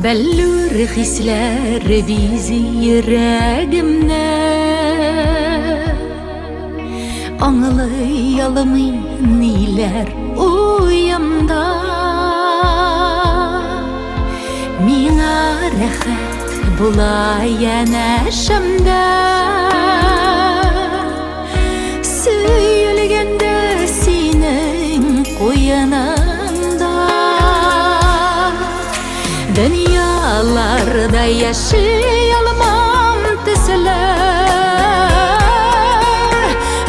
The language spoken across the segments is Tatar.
Бәллүр хисләр бизи йөрәгемне. Аңлый алмыйм ниләр уемда. Миңа рәхәт була янәшәмдә. Сөелгәндә синең куеныңда. Дөньяларда яши алмам төсле.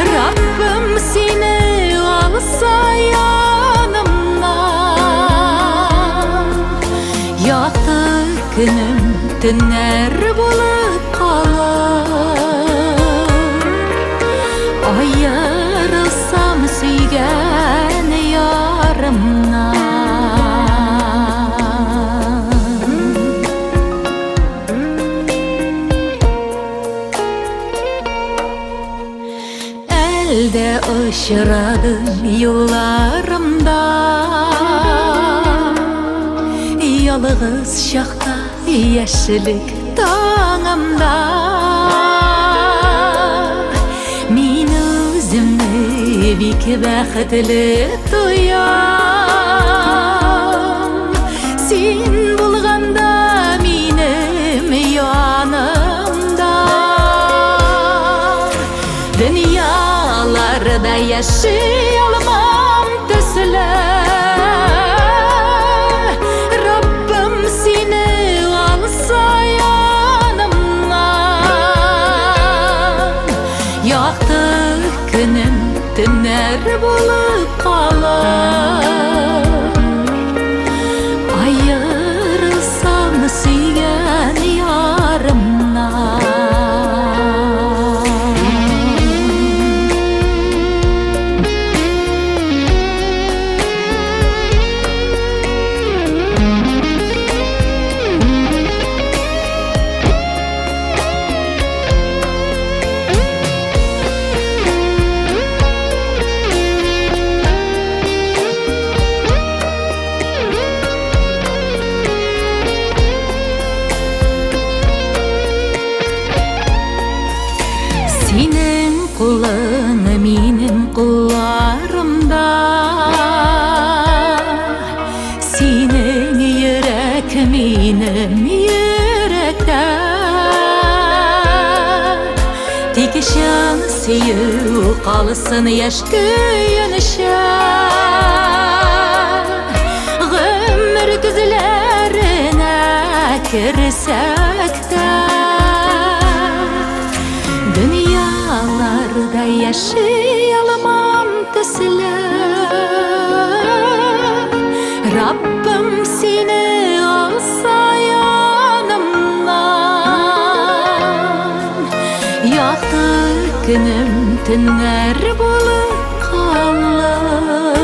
Раббым сине алса янымнан. Якты көнем төннәр булып калыр. Аерылсам сөйгән ярымнан. Әлдә очрадың юлларымда. Ялгыз чакта яшьлек таңымда. Мин үземне бик бәхетле тоям. Син булганда минем янымда. Дөньяларда яши алмам төсле. Раббым сине алса янымнан. Якты көнем төннәр булып калыр. Аерылсам сөйгән ярымнан. Синең кулың минем кулларымда. Синең йөрәк минем йөрәктә. Тик чын сөю калсын яшь көенчә. Гомер көзләренә керсәк тә. Дөньяларда яши алмам төсле. Раббым сине алса янымнан. Якты көнем төннәр булып калыр.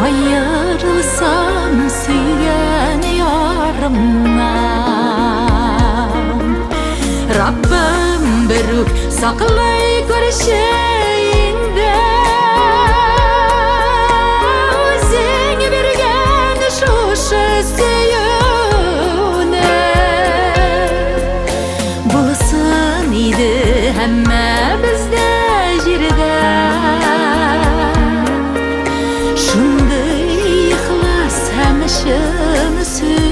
Аерылсам сөйгән ярымнан. Раббым берүк саклый күрше инде. Үзең биргән шушы сөюне. Булсын иде һәммәбездә җирдә. Шундый ихлас һәм чын сөю.